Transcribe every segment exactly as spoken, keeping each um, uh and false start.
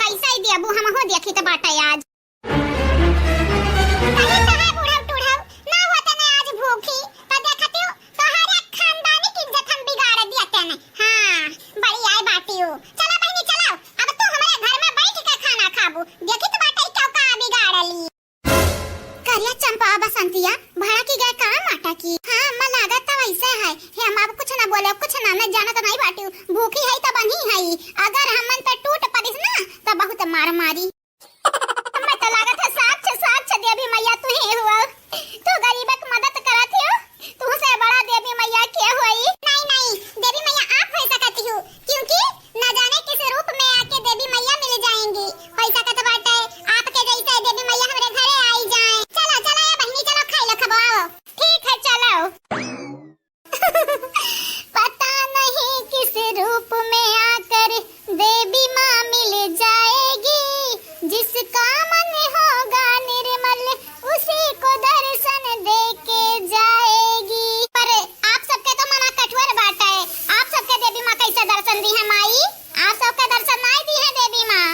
ऐसा ही देबू, हमहू देखी त बाटे आज। कहीं तो है बूढ़व टूढ़व, ना होते ने आज भूखी, तो देखती हूँ, तोहरे खानदानी की इज्जत हम बिगाड़ दिया तेने। हाँ, बड़ी आए बाटी हूँ। चला बहिनी, चला, अब तू हमरे घर में बैठ के खाना खाबू। देखी तो बाटे क्यों का बिगाड़ ली। करिया चंपा बसंतिया, भड़की गए का माटा की? हाँ, अम्मा लागत तो वैसे है। हे, हम अब कुछ ना बोले, कुछ ना, मैं जानत नहीं बाटी हूँ। भूखी है तो बनी है, अगर हमन पे टूट पड़िस ना, तो बहुत मार मारी। मैं तो लागत है साच, साच देवी मैया तू ही हुआ। तू गरीब के मदद करत हो, तू से बड़ा देवी मैया के होई? नहीं, नहीं, देवी मैया आप हो सकती हो, क्योंकि न जाने किस रूप में आके देवी मैया मिल जाएंगी। हो सकत बाटे आपके जैसे देवी मैया हमरे घरे आई जाए। चला, चला ए बहिनी, चला खाई लो, खबो आओ। ठीक है, चलो। पता नहीं किस रूप में आकर देवी माँ मिल जाएगी, जिसका मन होगा निर्मल उसी को दर्शन दे के जाएगी। पर आप सबके तो मना कठोर बाटे, आप सबके देवी माँ कैसे दर्शन दी है माई? आप सबके दर्शन नहीं दी है देवी माँ।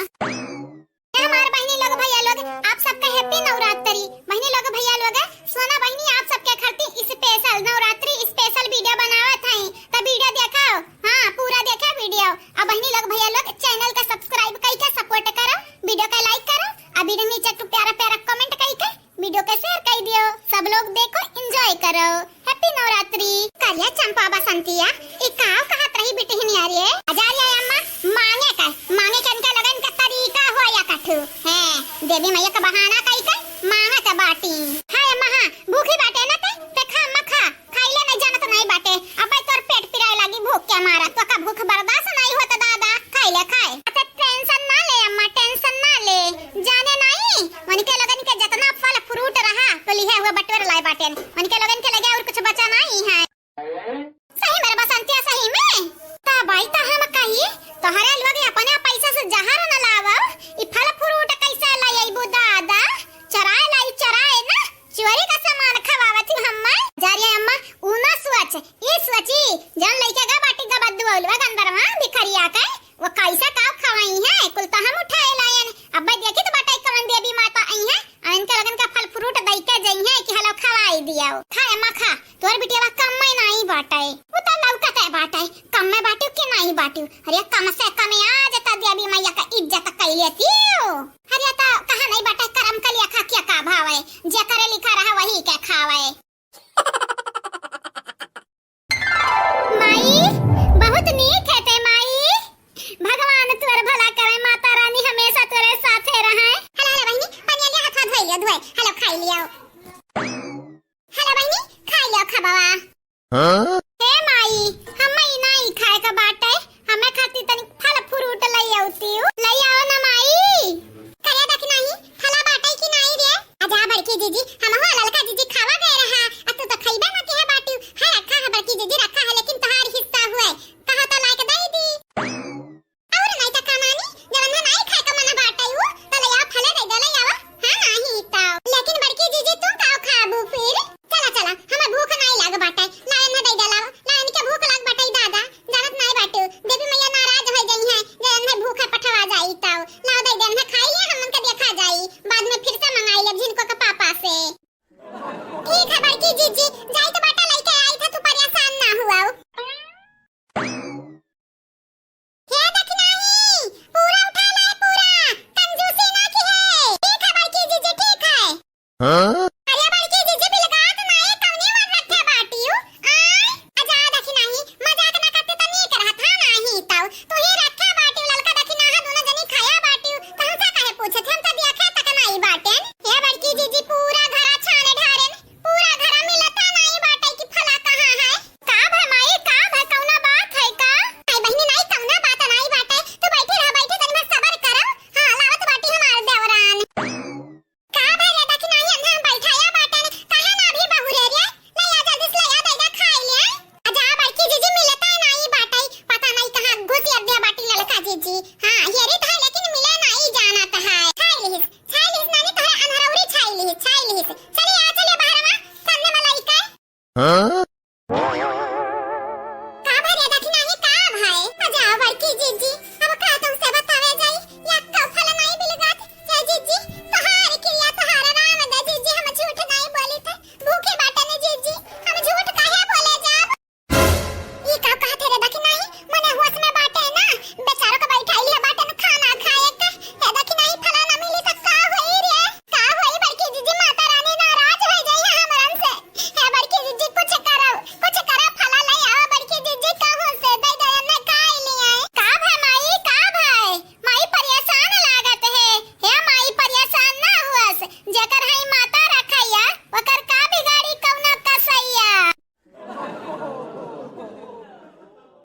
हमार बहिनी लोग, भैया लोग, आप सबका happy नवरात्रि। बहिनी लोग, भैया लोग, सोना बहिनी आप सबके खातिर special नवरात्रि special video बनावत हई, त video देखो, हाँ, पूरा देखो video। अब बहिनी लोग, भैया लोग, channel का subscribe कई के support करो, video का like करो, अभी नीचे एक प्यारा प्यारा comment कई के video के share कई दियो। सब लोग देखो, enjoy करो। Happy नवरात्रि। करिया चंपा बसंतिया, ई काव कहत रही बिटिहनिया रे? अजारिया अम्मा, मांगे का, मांगे के इनके लगन के तरीका हो या कठू। हैं, देवी मैया का बहाना कई के मांगत बाटी। हाँ अम्मा, हाँ, भूखी बाटे ना ते, ते खा अम्मा खा, खाइले नहीं जानत नहीं बाटे। अब भाई तोर पेट पिराए लागी भूख के मारा, तो का भूख बर्दाश्त नहीं होत दादा, खाइले खाए। अच्छा tension ना ले अम्मा, tension ना ले, जाने नहीं, उनके लगन के जितना फल fruit रहा, तो लिहे हुए बटोर लाए बाटेन, उनके लगन के लगे और कुछ बचा नहीं है। सही में रे बसंतिया, सही में। ता भाई ता हम कही, तोहरे लोग अपने पैसा से जहर न लावो, ई फल fruit कैसे लाई अइबू दादा? चराए लाई, चराए ना, चोरी का सामान खवावत ही हम्मा। जा रे अम्मा, ऊ ना सोच, ई सोची, जन लइके गा बाटी गा बद्दू औलवा गंदरवा भिखरिया के, वो कैसा का खवाई है, कुल तो हम उठाए लायन। अब देखी तो बाटे कवन देवी माता आई है, और इनके लगन का फल fruit दई के जई है कि हलो खवाई दियो। खा अम्मा खा, तोर बिटिया कम में नहीं बाटे, वो तो लौकत है बाटे, कम में बाटू कि नहीं बाटू। अरे कम से कम आज तो देवी मैया का इज्जत कई लेती,